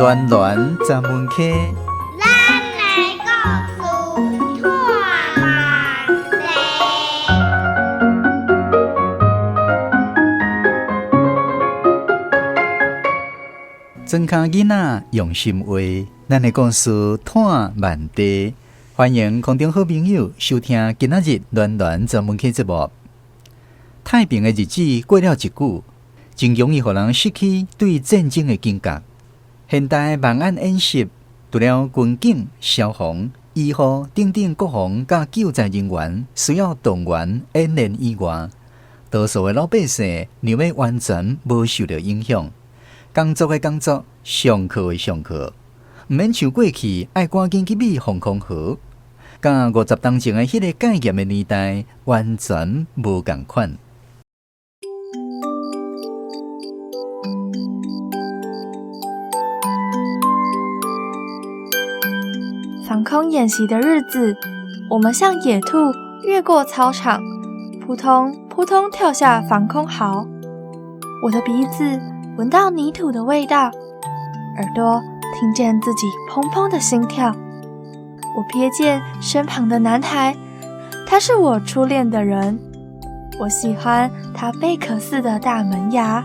暖暖十门溪。咱的故事拖慢地。庄跤囡仔用心话，咱的故事拖慢地。欢迎空中好朋友收听今仔日暖暖十门溪节目。太平的日子过了一久，真容易予人失去对战争的警觉。现代万安演习，除了军警、消防、医护等等国防佮救灾人员需要动员演练以外，多数的老百姓若欲完全无受著影响，工作的工作，上课的上课，毋免像过去爱赶紧去买防空壕，佮50冬前的彼个戒严的年代完全无仝款。防空演习的日子，我们像野兔越过操场，扑通扑通跳下防空壕。我的鼻子闻到泥土的味道，耳朵听见自己砰砰的心跳。我瞥见身旁的男孩，他是我初恋的人。我喜欢他贝壳似的大门牙。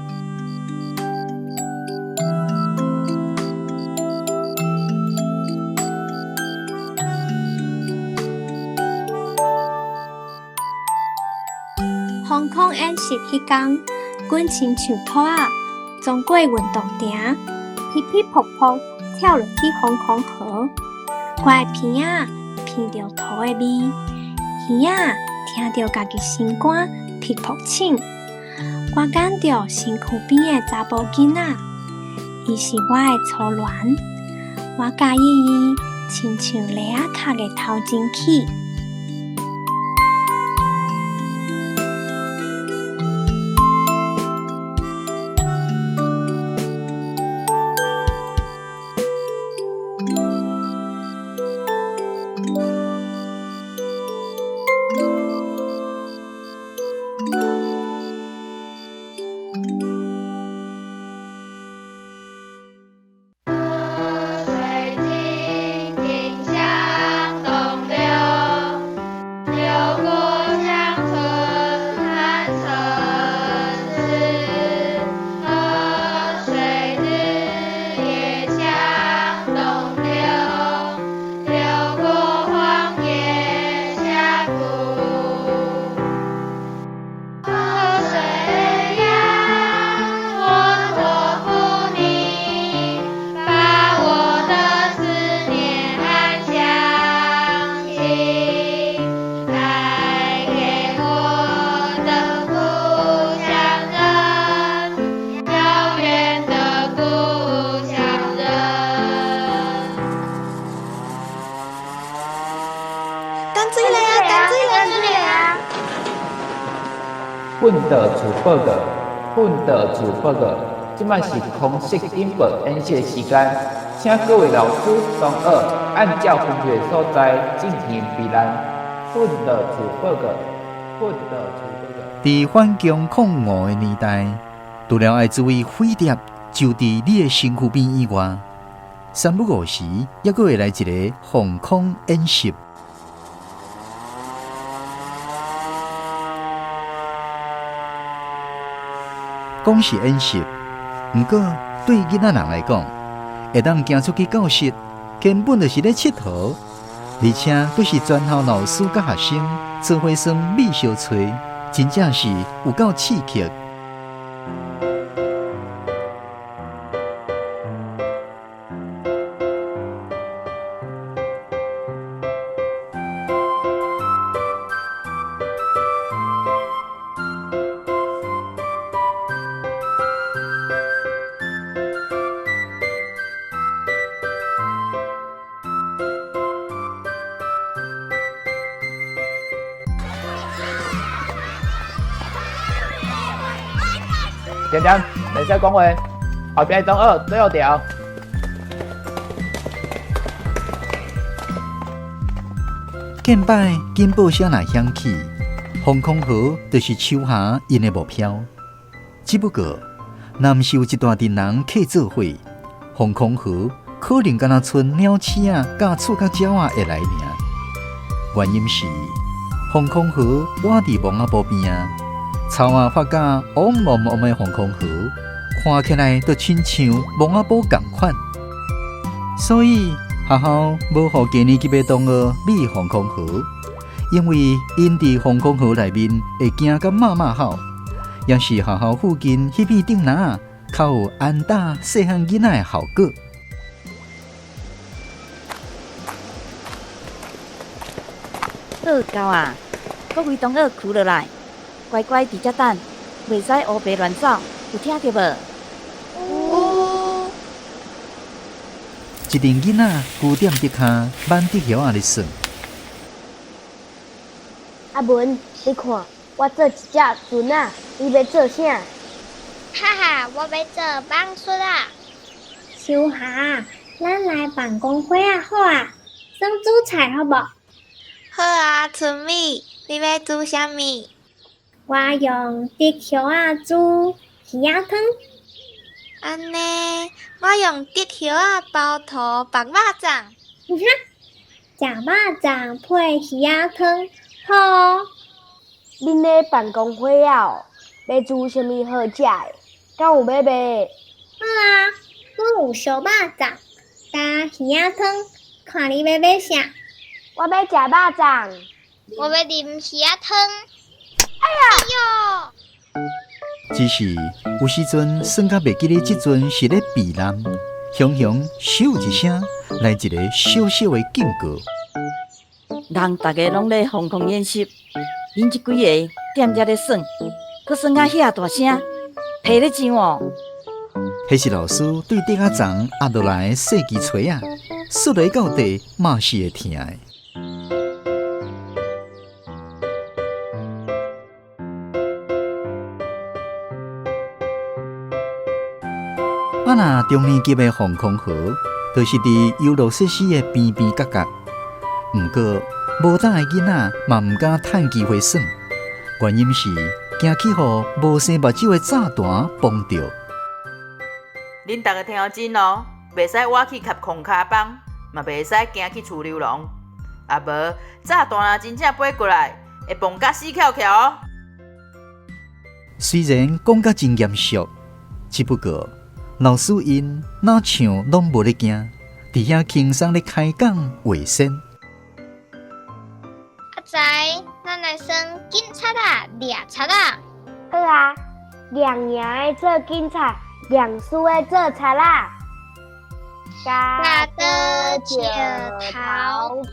防空演习彼工，阮亲像兔仔钻过运动场，噼噼噗噗跳落去防空壕。我的鼻仔闻著土的味，耳仔听著家己心肝噼噗醒。我感著身躯边的查埔囡仔，伊是我的初恋，我佮意伊亲像犁仔壳的头前起。训导处报告，训导处报告，这摆是空袭警报演习的时间，请各位老师、同学按照分配的所在进行避难。训导处报告，训导处报告。伫反共抗俄的年代，除了爱注意飞碟就伫你的身躯边以外，三不五时犹阁会来一个防空演习。讲是演习，毋过对囡仔人来讲，会当行出去教室，根本就是咧𨑨迌，而且阁是全校老师佮学生做伙耍秘相揣，真正是有够刺激。点点，袂使讲话，后壁的同学对号调。近摆警报声若响起，防空壕就是秋霞𪜶的目标。只不过，若毋是有一大阵人客做伙，防空壕可能敢若賰鸟鼠仔、佮触角鸟仔会来尔。原因是防空壕倚佇墓仔埔边仔，草仔发甲乌蒙蒙的防空壕，看起來就親像墓仔埔仝款。所以學校無予低年級的同學覕防空壕，因為𪜶佇防空壕內面會驚甲媽媽吼，也是學校附近彼片竹林仔較有安打細漢囡仔的效果。好，夠啊！各位同學，囥落來，乖乖佇遮等，袂使烏白亂走，有聽著無？有。一陣囡仔龜踮竹跤，挽竹葉仔咧耍。阿文，你看，我做一隻船仔，你欲做啥？哈哈，我欲做蠓鼠仔。秋霞，咱來辦公會仔好啊，耍煮菜好無？好啊，春美，你欲煮啥物？我用竹葉仔煮魚仔湯。按呢，我用竹葉仔包塗縛肉粽。哼哈，食肉粽配魚仔湯，好哦。恁咧辦公會仔哦，欲煮啥物好食的？敢有欲賣？好啊，阮有燒肉粽佮魚仔湯，看你欲買啥？我欲食肉粽。我欲啉魚仔湯。哎呀！哎喲！只是有時陣耍甲袂記得，這陣是咧避難，雄雄咻一聲來一個小小的警告。人逐家攏咧防空演習，恁這幾個踮遮咧耍，閣耍甲遐大聲，皮咧上哦。彼是老師對竹仔叢壓落來的細支錘仔，摔落到地嘛是會疼的。啊！若中年級的防空壕，就是佇遊樂設施的邊邊角角。毋過，無膽的囡仔嘛毋敢趁機會耍，原因是驚去予無生目睭的炸彈碰著。恁逐家聽真哦，袂使倚去磕空跤枋，嘛袂使行去儲溜廊。啊無，炸彈若真正飛過來，會爆甲死翹翹哦。雖然講甲真嚴肅，只不過老師𪜶若像攏無咧驚，佇遐輕鬆咧開講話仙。阿仔，咱來耍警察仔掠賊仔。好啊，掠贏的做警察，掠輸的做賊仔。鉸刀石頭紙，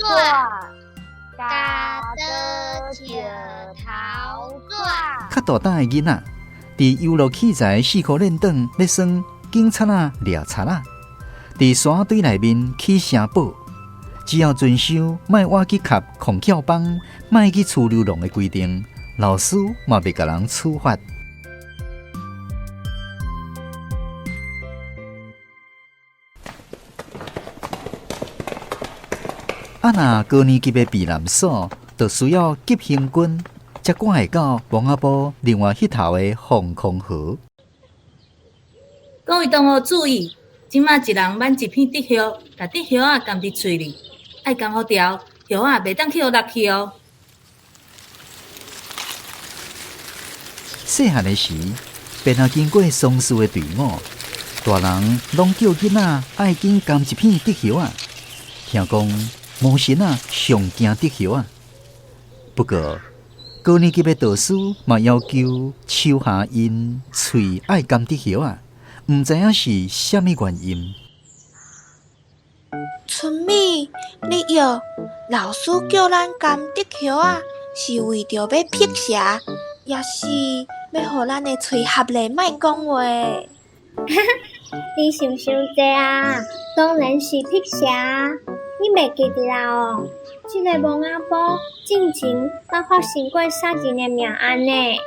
鉸刀石頭紙。較大膽的囡仔，佇遊樂器材四箍輪轉咧耍警察仔掠賊仔，佇沙堆內面起城堡，只要遵守莫倚去磕空蹺枋，莫去儲溜廊的規定，老師嘛袂共人處罰。啊！若高年級的避難所，就需要急行軍，才趕會到墓仔埔另外彼頭的防空壕。各位同學注意，這馬一人挽一片竹葉，共竹葉仔含佇喙裡，愛含予牢，葉仔袂當去予落去哦。細漢的時，便若經過喪事的隊伍，大人攏叫囡仔愛緊含一片竹葉仔。聽講魔神仔上驚竹葉仔，不過高年級的導師嘛要求秋霞𪜶喙愛含竹葉仔，毋知影是啥物原因。春美，你著，老師叫咱含竹葉仔，是為著欲辟邪，抑是欲予咱的喙合咧，莫講話？你想傷濟啊！當然是辟邪。你袂記得啊？哦，這个墓仔埔進前捌發生過殺人的命案呢。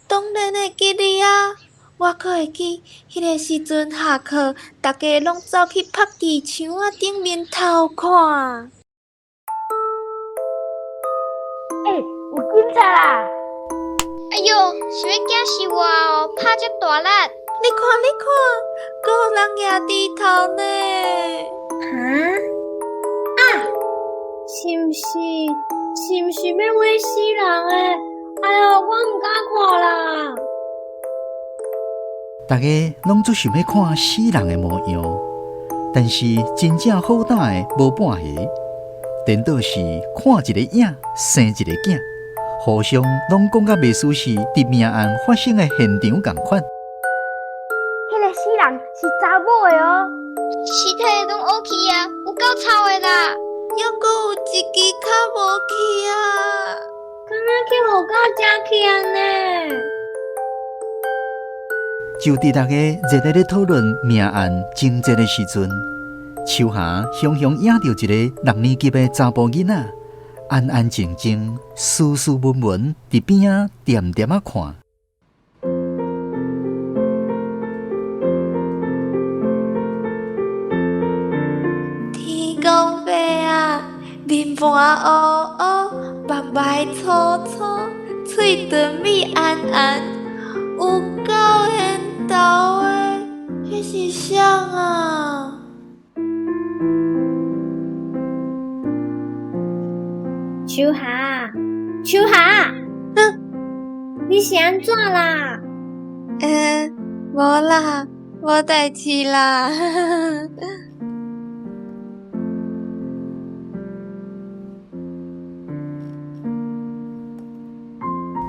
當然會記得啊！我閣會記，彼个時陣下課，逐家攏走去曝佇牆仔頂面偷看。欸，有警察啦！哎喲，是欲驚死我哦！拍遮大力！你看，你看，閣有人蜈豬頭呢？哈？啊？是毋是？是毋是欲画死人的？哎喲，我毋敢看啦！逐家攏足想欲看死人的模樣，但是真正好膽的無半个，顛倒是看一個影生一個囝，互相攏講甲袂輸是佇命案發生的現場仝款。彼个死人是查某的哦，屍體攏烏去啊，有夠臭的啦！猶閣有一支跤無去啊！敢若去予狗食去按呢？就佇逐家熱烈咧討論命案情節的時陣，秋霞雄雄掖著一个六年級的查埔囡仔，安安靜靜、斯斯文文佇邊仔恬恬仔看。天公伯啊，面盤烏烏，目眉粗粗，喙唇米絚絚，有夠緣投的，彼是啥啊？秋霞，秋霞，哼，你是按怎啦？無啦，無代誌啦。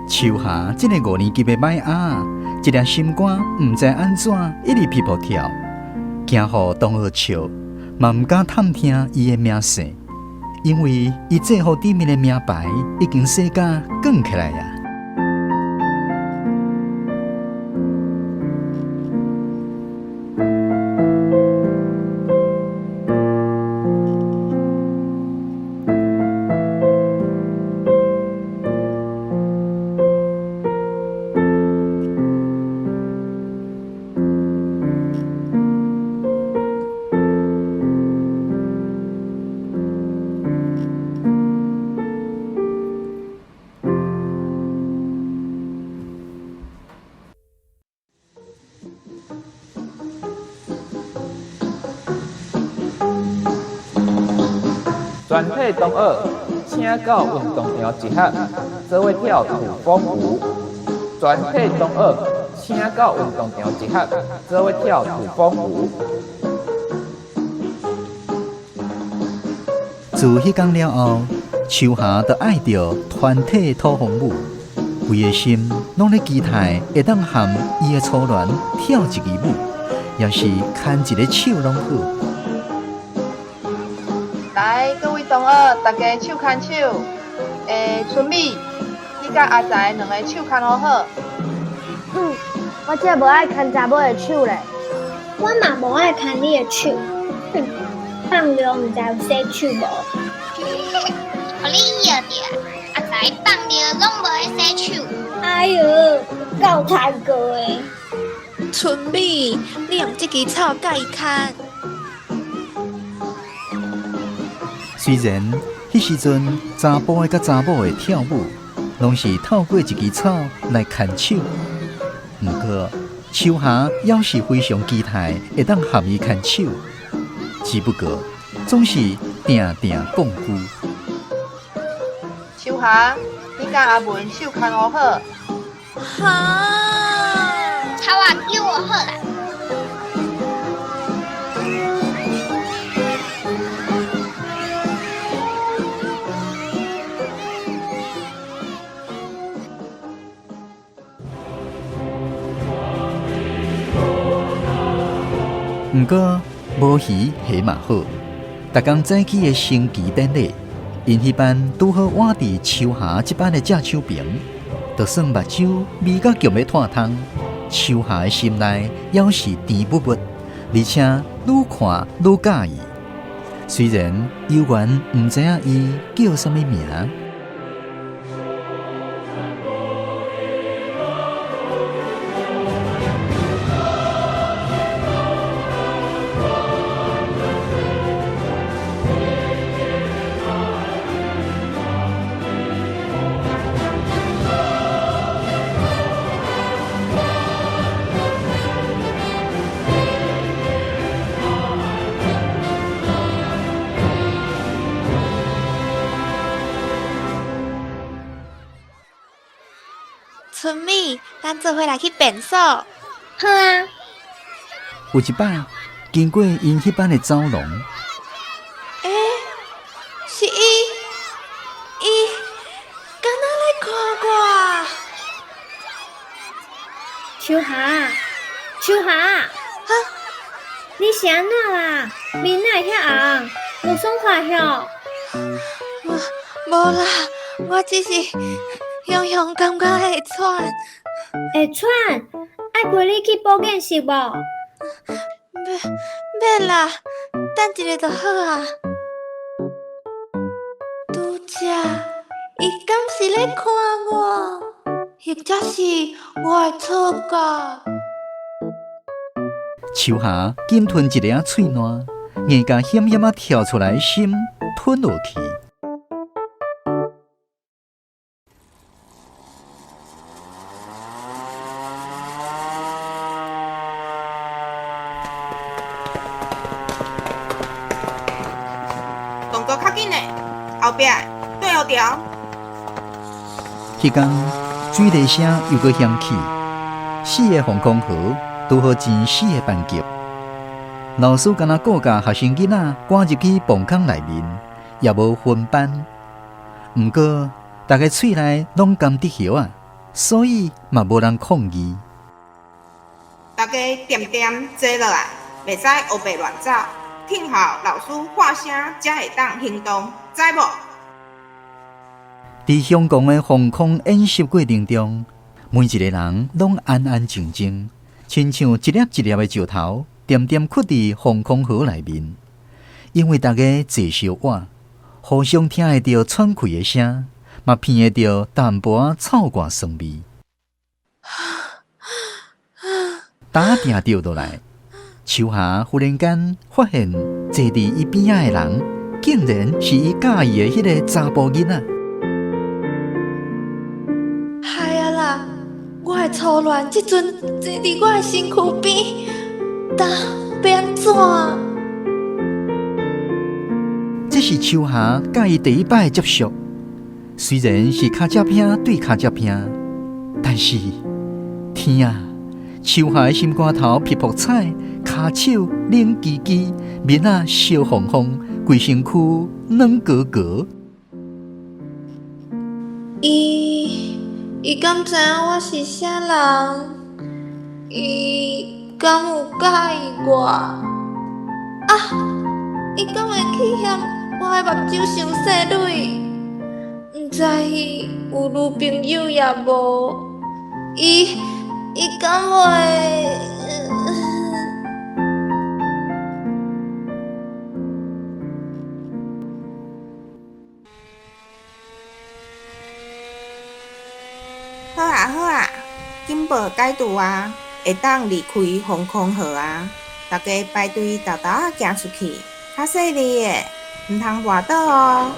秋霞這个五年級的歹仔，一粒心肝毋知按怎一直噼噗跳，驚予同學笑，嘛毋敢探聽伊的名姓，因為伊制服頂面的名牌已經洗甲卷起來啊。全體同學，請到運動場集合，做伙跳土風舞。全體同學，請到運動場集合，做伙跳土風舞。自彼工了後，秋霞就愛著團體土風舞，規个心攏咧期待會當和伊的初戀跳一支舞，抑是牽一个手攏好。來，各位同學，大家手牽手。春美，你佮阿財兩個手牽好好。哼，我才無愛牽查某的手咧。我嘛無愛牽你的手。哼，放尿毋知有洗手無？予你徭著，阿財放尿攏無咧洗手。哎喲，夠大個的。春美，你用這支草佮伊牽。雖然彼時陣查埔的佮查某的跳舞，攏是透過一支草來牽手，毋過秋霞猶是非常期待會當和伊牽手，只不過總是定定講句。秋霞，你佮阿文手牽好好。哈！草仔叫我好啦。毋過無魚蝦嘛好，逐工早起的升旗典禮，𪜶彼班拄好倚佇秋霞這班的正手爿，就算目睭瞇甲強欲脫窗，秋霞的心內猶是甜蜜蜜，而且愈看愈佮意。雖然猶原毋知影伊叫啥物名。做伙來去便所。好啊。有一擺，經過𪜶彼班的走廊，欸，是伊，伊敢若咧看我。秋霞，秋霞，哈，你是按怎啦？面哪會遐紅？無爽快吼？無，無啦，我只是雄雄感覺會喘。會喘？愛陪你去保健室無？免，免啦，等一下就好啊。拄才，伊敢是咧看我，或者是我的錯覺？秋霞緊吞一下喙瀾，硬共險險仔跳出來的心吞落去。動作較緊的，後壁對予牢。彼工水螺聲又閣響起，四个防空壕拄好前四个班級。老師敢若顧甲學生囡仔趕入去磅空內面，也無分班。毋過，逐家喙內攏含竹葉仔，所以嘛無人抗議。逐家恬恬坐落來，袂使烏白亂走，聽候老師喊聲才會當行動，知無？佇香港的防空演習過程中，每一个人攏安安靜靜，親像一粒一粒的石頭，恬恬囥佇防空壕內面。因為逐家坐相倚，互相聽會著喘氣的聲，嘛鼻會著淡薄仔臭汗酸味。打定著落來，秋霞忽然間發現坐佇伊邊仔的人，竟然是伊佮意的彼个查埔囡仔。害啊啦！我的初戀這陣坐佇我的身軀邊，但欲按怎？這是秋霞佮伊第一擺的接觸，雖然是跤脊骿對跤脊骿，但是天啊！秋霞的心肝頭皮膚彩，跤手冷吱吱，面仔燒紅紅，規身軀軟糊糊。伊伊敢知影我是啥人？伊敢有佮意我？啊！伊敢會去嫌我的目睭傷細蕊？毋知伊有女朋友抑無？伊伊敢會？好啊好啊，警報解除啊，會當離開防空壕啊！逐家排隊沓沓仔行出去，較細膩的，毋通跋倒哦。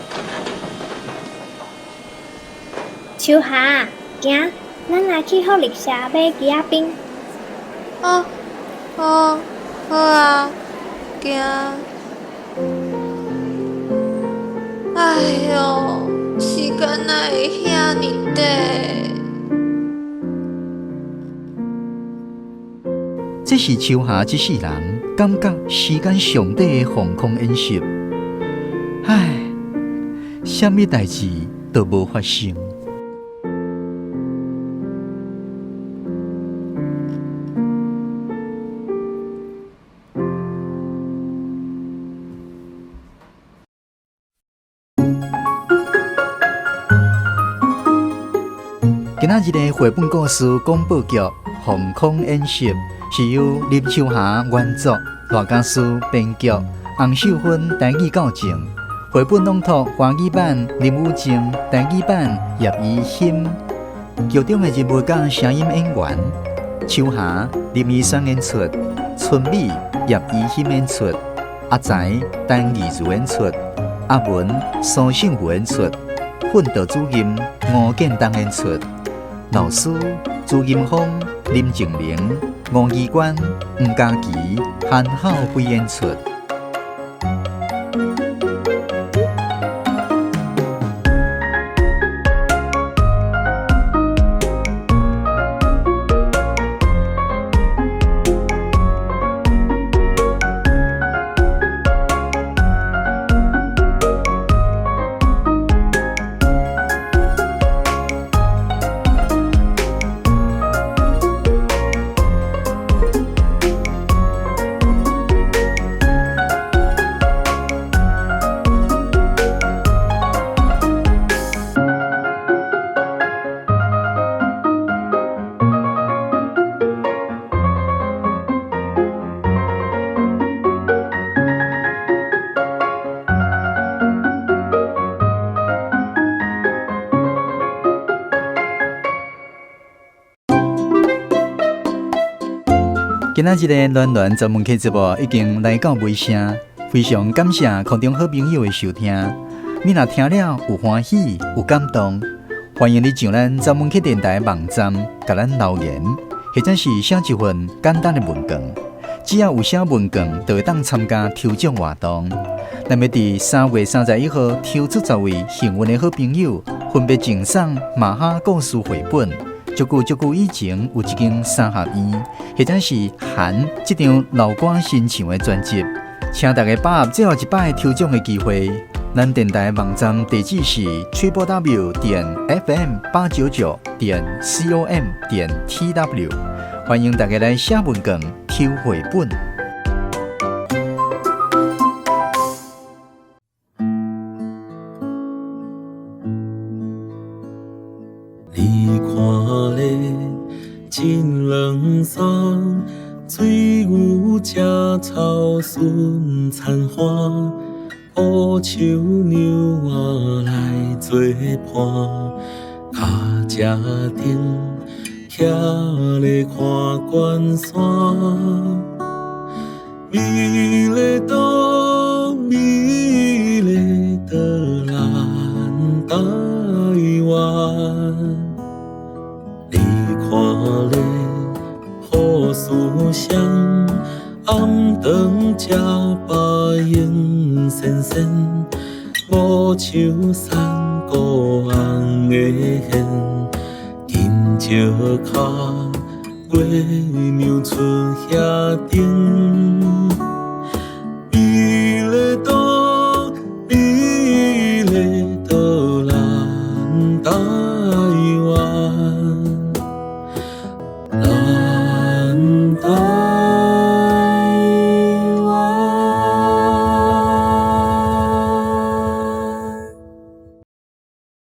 秋霞，行，咱來去福利社買枝仔冰。哦，哦，好啊，行。哎喲，時間哪會遐爾短？這是秋霞這世人感覺時間上短的防空演習。唉，啥物代誌都無發生。今仔日的繪本故事廣播劇《防空演習》是由林秋霞原作，賴家思編劇，洪秀芬台語教正，繪本朗讀華語版林雨靜，台語版葉怡欣。劇中的人物佮聲音演員：秋霞、林怡萱演出，春美、葉怡欣演出，阿才、陳義如演出，阿文、蘇勝富演出，訓導主任吳建東演出，老師朱金峰、林靜玲、吳怡娟、黃嘉琪、韓孝輝演出。今仔日的暖暖專門客節目已經來到尾聲，非常感謝空中好朋友的收聽。你若聽了有歡喜、有感動，歡迎你上咱專門客電台網站，共咱留言，或者是寫一份簡單的問卷。只要有寫問卷，就會當參加抽獎活動。咱欲佇3月31號抽出10位幸運的好朋友，分別贈送馬哈故事繪本。足久足久以前有一間三合院，或者是韓這張老歌新唱的專輯，請大家把握最後一擺抽獎的機會。咱電台網站地址是 www.fm899.com.tw，歡迎大家來寫問卷、抽繪本。你看咧，真冷爽，水牛食草顺田花，乌树娘仔来做伴，跤车顶徛咧看关山，美丽岛，美丽的咱台灣。你看咧，好思想，暗頓食白雲仙仙，無像山谷紅的現，緊石跤，月娘出遐頂。